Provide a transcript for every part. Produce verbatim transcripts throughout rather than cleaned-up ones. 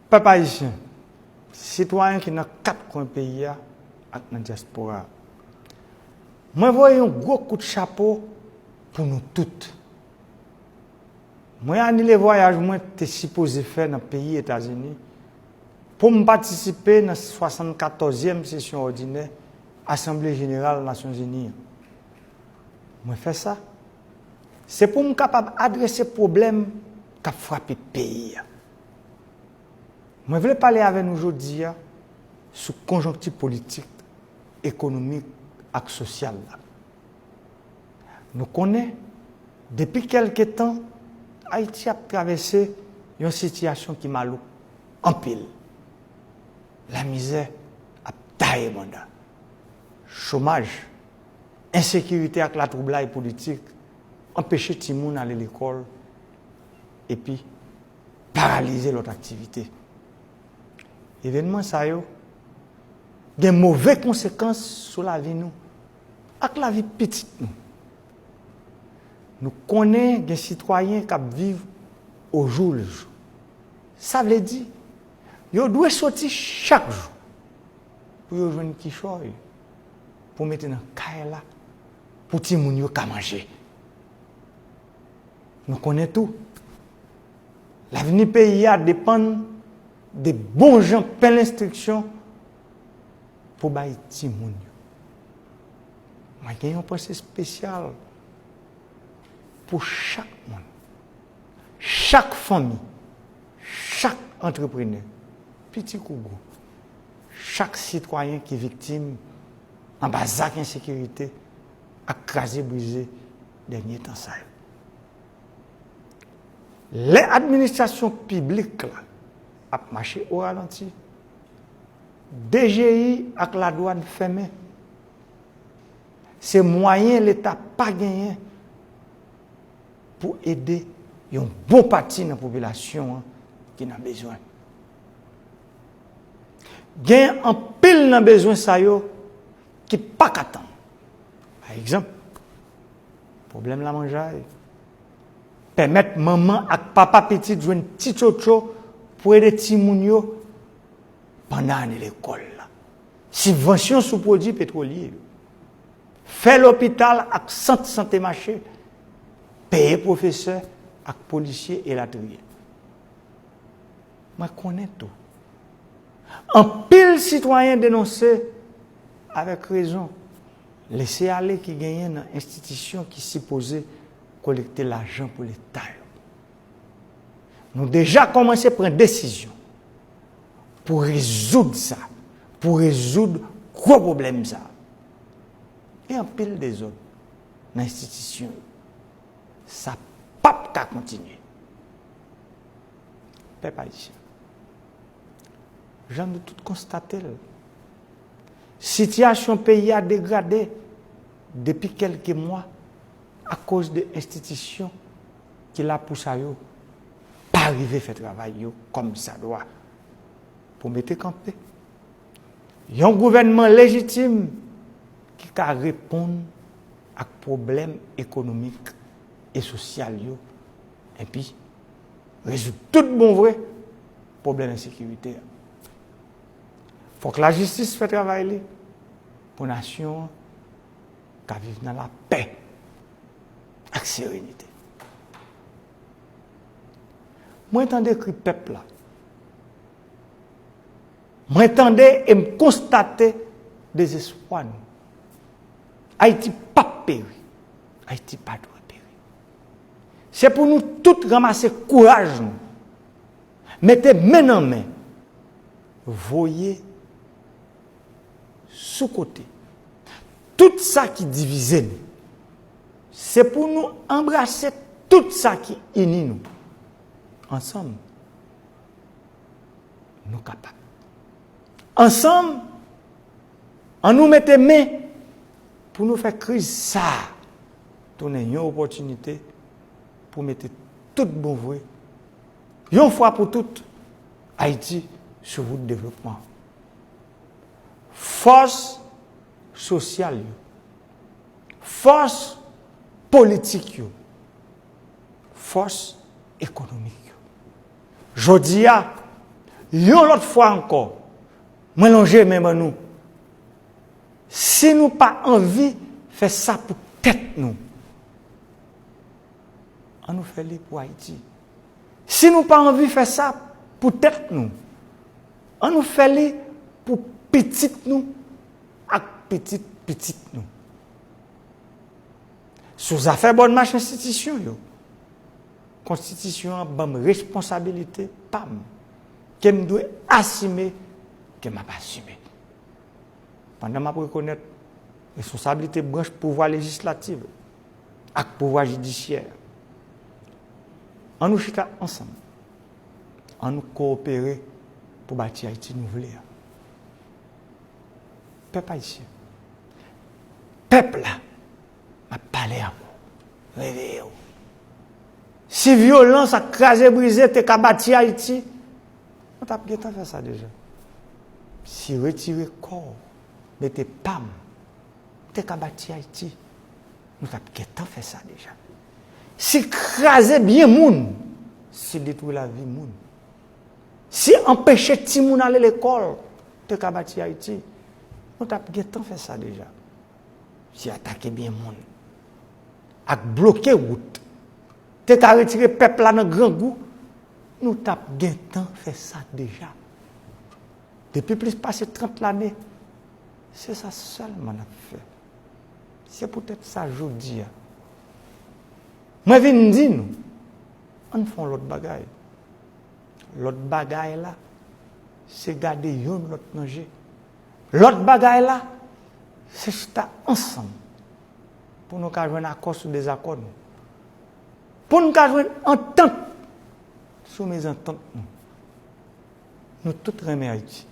Pèp ayisyen, sitwayen ki nan kat kwen peyi a ak nan dyaspora a, mwen voye yon gwo kout chapo pou nou tout. Mwen anile vwayaj mwen te sipoze fè nan peyi Etazini pou m patisipe nan swasannkatòzyèm sesyon òdinè Asanble Jeneral Nasyonzini an. Mwen fè sa, se pou m kapab adrese pwoblèm k ap frape peyi a. Mwen vle pale avè nou jodi a sou konjonkti politik, ekonomik ak sosyal la. Nou konnen, depi kèlke tan, Ayiti ap travèse yon sitiyasyon ki malouk anpil. Lamizè ap taye banda. Chomaj, ensekirite ak latwoublay politik anpeche timoun ale lekòl epi paralize lòt aktivite. Evènman sa yo gen move konsekans sou lavi nou ak lavi pitit nou. Nou konnen gen sitwayen k ap viv au jour le jour. Sa vle di, yo dwe soti chak jou pou yo jwenn kichòy pou mete nan kay la pou timoun yo ka manje. Nou konnen tou, lavni peyi a depann de bon jan pen lenstriksyon pou bay timoun yo. Mwen gen yon panse espesyal pou chak moun, chak fanmi, chak antreprenè, piti kou gwo, chak sitwayen ki viktim anba zak ensekirite ak kraze brize dènye tan sa yo. Lè administrasyon piblik la ap mache o ralanti, D G I ak ladwàn fèmen, se mwayen Leta pa genyen pou ede yon bon pati nan popilasyon an ki nan bezwen. Gen anpil nan bezwen sa yo ki pa ka tann. Pa egzanp, pwoblèm lamanjay, pèmèt manman ak papa pitit jwenn ti tchotcho pou ede timoun yo pandan ane lekòl la, sibvansyon sou pwodui petwolye yo, fè lopital ak sant sante mache, peye pwofesè ak polisye, elatriye. Mwen konnen tou, anpil sitwayen denonse avèk rezon lese ale ki genyen nan enstitisyon ki sipoze kolekte lajan pou Leta yo. Nou deja kòmanse pran desizyon pou rezoud sa, pou rezoud gwo pwoblèm sa. Gen anpil dezòd nan enstitisyon yo. Sa p ap ka kontinye. Pèp ayisyen, jan nou tout konstate l, sitiyasyon peyi a degrade depi kèlke mwa akoz de enstitisyon ki la pou sa yo pa rive fè travay yo kòmsadwa pou mete kanpe yon gouvènman lejitim ki ka reponn ak pwoblèm ekonomik e sosyal yo, epi rezoud tout bon vre pwoblèm ensekirite a. Fòk lajistis fè travay li pou nasyon an ka viv nan lapè ak serenite. Mwen tande kri pèp la. Mwen tande e m konstate dezespwa nou. Ayiti p ap peri. Ayiti pa dwe peri. Se pou nou tout ranmase kouraj nou, mete men nan men, voye sou kote tout sa ki divize nou. Se pou nou anbrase tout sa ki ini nou. Ansanm, nou kapab. Ansanm, ann nou mete men pou nou fè kriz sa a tounen yon opòtinite pou mete tout bon vre, yon fwa pou tout, Ayiti sou wout devlopman. Fòs sosyal yo, fòs politik yo, fòs ekonomik yo. Jodi a, Yon lòt fwa ankò, mwen lonje men ban nou. Si nou pa anvi fè sa pou tèt nou, an nou fè li pou Ayiti. Si nou pa anvi fè sa pou tèt nou, an nou fè li pou pitit nou ak pitit pitit nou. Sou zafè bòn mach enstitisyon yo, konstitisyon an ban m responsabilite pa m, ke m dwe asime, ke m ap asime. Pandan m ap rekonèt responsablite branch pouvwa lejislatif ak pouvwa jidisyè, an nou chita ansanm, an nou kowopere pou bati Ayiti nou vle a. Pèp ayisyen, pèp la, m ap pale ak ou, reveye w. Si vyolans ak kraze brize te ka bati Ayiti, nou t ap gentan fè sa deja. Si retire kò w, mete pa m, te ka bati Ayiti, nou t ap gentan fè sa deja. Si kraze byen moun, si detwi lavi moun, si anpeche timoun ale lekòl te ka bati Ayiti, nou t ap gentan fè sa deja. Si atake byen moun ak bloke wout te ka retire pèp la nan grangou, nou t ap gentan fè sa deja. Depi plis pase trant lane, se sa sèlman n ap fè. Se poutèt sa jodi a, mwen vin di nou, ann fè yon lòt bagay. Lòt bagay la, se gade youn lòt nan je. Lòt bagay la, se chita ansanm pou nou ka jwenn akò sou dezakò nou. Pou nou ka jwenn antant sou mezantant nou. Nou tout renmen Ayiti.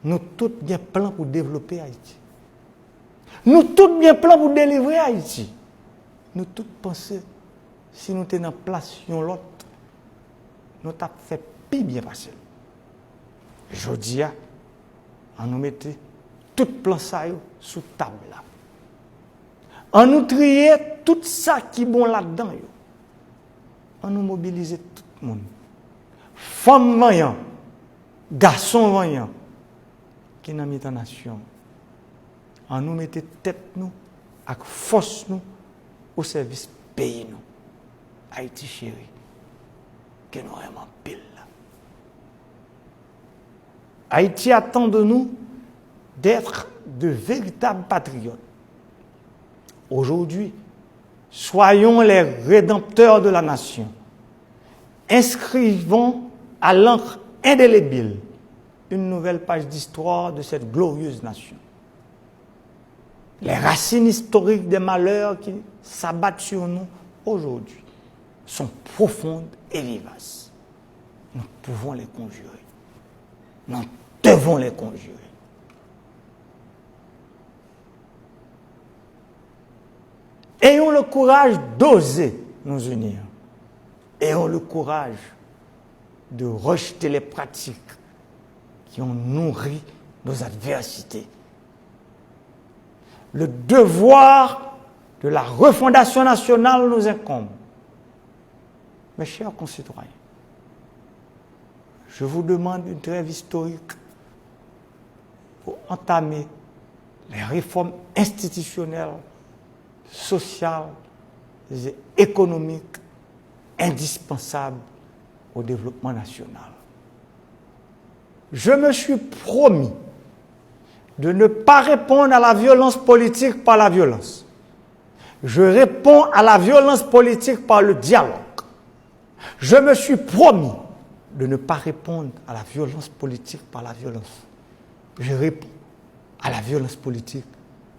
Nou tout gen plan pou devlope Ayiti. Nou tout gen plan pou delivre Ayiti. Nou tout panse si nou te nan plas yon lòt, nou t ap fè pi byen pase l. Jodi a, an nou mete tout plan sa yo sou tab la. An nou triye tout sa ki bon ladan yo. An nou mobilize tout moun. Fanm vanyan, gason vanyan ki nan mitan nasyon an. An nou mete tèt nou ak fòs nou o sèvis peyi nou, Ayiti cheri, ke nou renmen anpil la. Haïti attend de nous d'être de véritables patriotes. Aujourd'hui, soyons les rédempteurs de la nation. Inscrivons à l'encre indélébile une nouvelle page d'histoire de cette glorieuse nation. Les racines historiques des malheurs qui s'abattent sur nous aujourd'hui sont profondes et vivaces. Nous pouvons les conjurer. Nous devons les conjurer. Ayons le courage d'oser nous unir. Ayons le courage de rejeter les pratiques qui ont nourri nos adversités. Le devoir de la refondation nationale nous incombe. Mes chers concitoyens, je vous demande une trêve historique pour entamer les réformes institutionnelles, sociales et économiques indispensables au développement national. Je me suis promis de ne pas répondre à la violence politique par la violence. Je réponds à la violence politique par le dialogue. Je me suis promis de ne pas répondre à la violence politique par la violence. Je réponds à la violence politique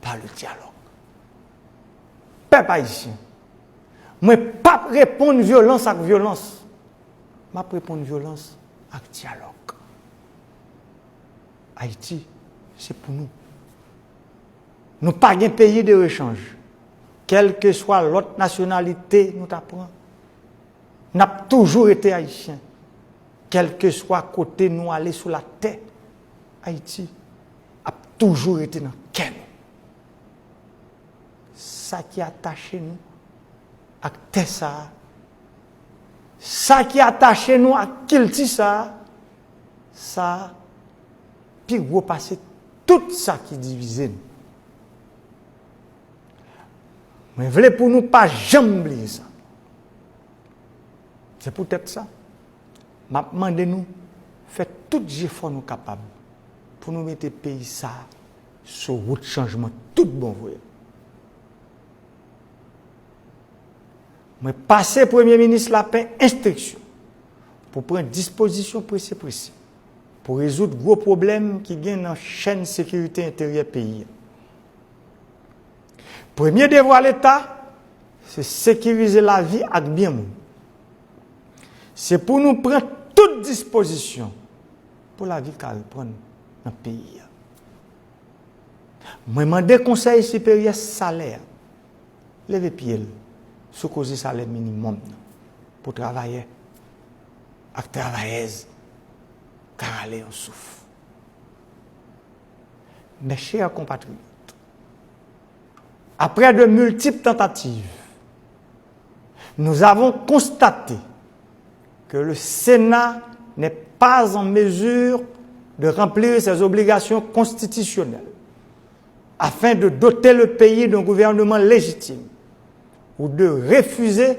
par le dialogue. Pèp ayisyen, mwen p ap reponn vyolans ak vyolans. M ap reponn vyolans ak dyalòg. Ayiti, se pou nou. Nou pa gen peyi de rechanj. Kèlkeswa lòt nasyonalite nou ta pran, n ap toujou rete ayisyen. Kèlkeswa kote nou ale sou latè, Ayiti ap toujou rete nan kè nou. Sa ki atache nou ak tè sa a, sa ki atache nou ak kilti sa a, Sa pi gwo pase tout sa ki divize nou. Mwen vle pou nou pa janm bliye sa. Se poutèt sa, m ap mande nou fè tout jefò nou kapab pou nou mete peyi sa a sou wout chanjman tout bon vre. Mwen pase Premye Minis Lapen enstriksyon pou pran dispozisyon prese prese pou rezoud gwo pwoblèm ki gen nan chèn sekirite enteryè peyi a. Premye devwa Leta, se sekirize lavi ak byen moun. Se pou nou pran tout dispozisyon pou lavi ka reprann nan peyi a. Mwen mande Konsèy Siperyè Salè a leve pye l sou koze salè minimòm nan pou travayè ak travayèz ka rale yon souf. Mes chers compatriotes, après de multiples tentatives, nous avons constaté que le Sénat n'est pas en mesure de remplir ses obligations constitutionnelles afin de doter le pays d'un gouvernement légitime ou de refuser,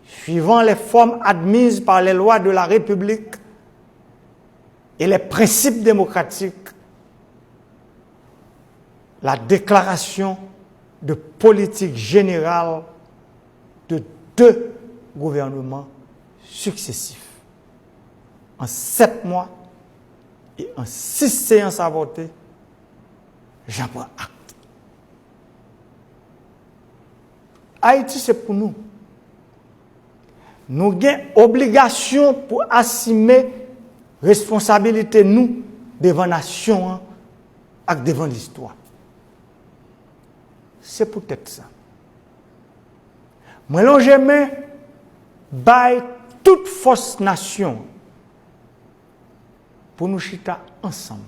suivant les formes admises par les lois de la République et les principes démocratiques, la déclaration de politique générale de deux gouvernements successifs. En sept mois et en six séances avortées, j'en prends acte. Ayiti se pou nou. Nou gen obligasyon pou asime responsabilite nou devan nasyon an ak devan listwa. Se poutèt sa, mwen lonje men bay tout fòs nasyon an pou nou chita ansanm,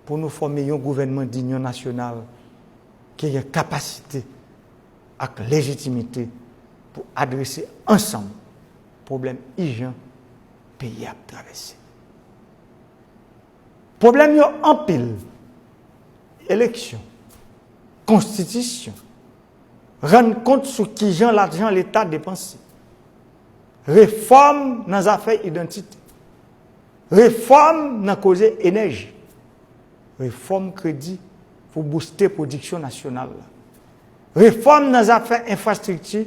pou nou fòme yon gouvènman dinyon nasyonal ki gen kapasite ak lejitimite pou adrese ansanm pwoblèm ijan peyi a ap travèse. Pwoblèm yo anpil: eleksyon, konstitisyon, rann kont sou kijan lajan Leta depanse, refòm nan zafè idantite, refòm nan koze enèji, refòm kredi pou bouste pwodiksyon nasyonal la, refòm nan zafè enfrastrikti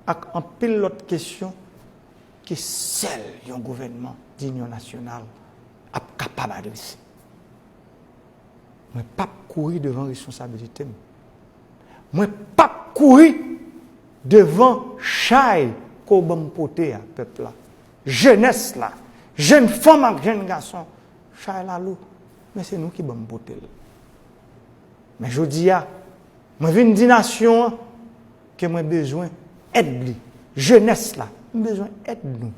ak anpil lòt kesyon ke sèl yon gouvènman dinyon nasyonal ap kapab adrese. Mwen p ap kouri devan responsabilite m. Mwen p ap kouri devan chay ke w ban m pote a, pèp la, jenès la, jèn fanm ak jèn gason. Chay la lou, men se nou ki ban m pote l. Men jodi a, mwen vin di nasyon an ke mwen bezwen èd li. Jenès la, m bezwen èd nou.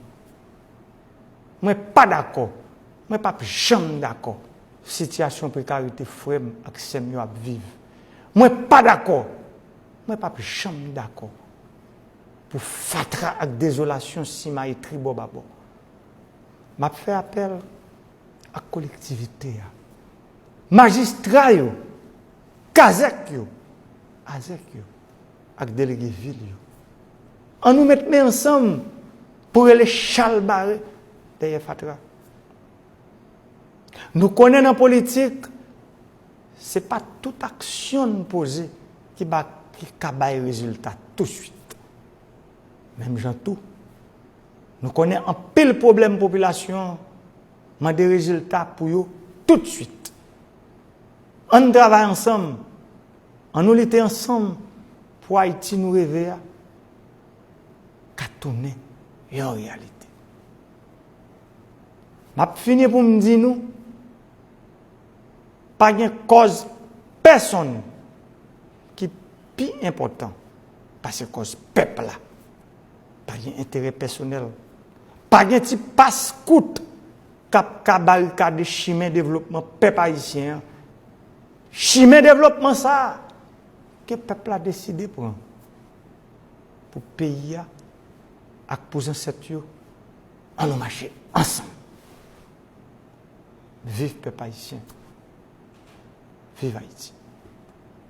Mwen pa dakò, mwen p ap janm dakò sitiyasyon prekarite frè m ak sè m yo ap viv. Mwen pa dakò, mwen p ap janm dakò pou fatra ak dezolasyon simaye tribò babò. M ap fè apèl ak kolektivite a, majistra yo, kazèk yo, azèk yo, ak delege vil yo. Ann nou met men ansanm pou rele chalbare dèyè fatra. Nou konnen nan politik, se pa tout aksyon n poze ki ba, ki ka bay rezilta touswit. Menm jan tou, nou konnen anpil pwoblèm popilasyon an mande rezilta pou yo toutswit. Ann travay ansanm, ann nou lite ansanm pou Ayiti nou reve a ka tounen yon reyalite. M ap fini pou m di nou, pa gen kòz pèsonn ki pi enpòtan pase kòz pèp la. Pa gen enterè pèsonèl. Pa gen ti pas kout k ap ka barikade chimen devlopman pèp ayisyen an. Chimen devlopman sa a ke pèp la deside pran pou peyi a ak pou zansèt yo. Ann nou mache ansanm. Viv pèp ayisyen. Viv Ayiti.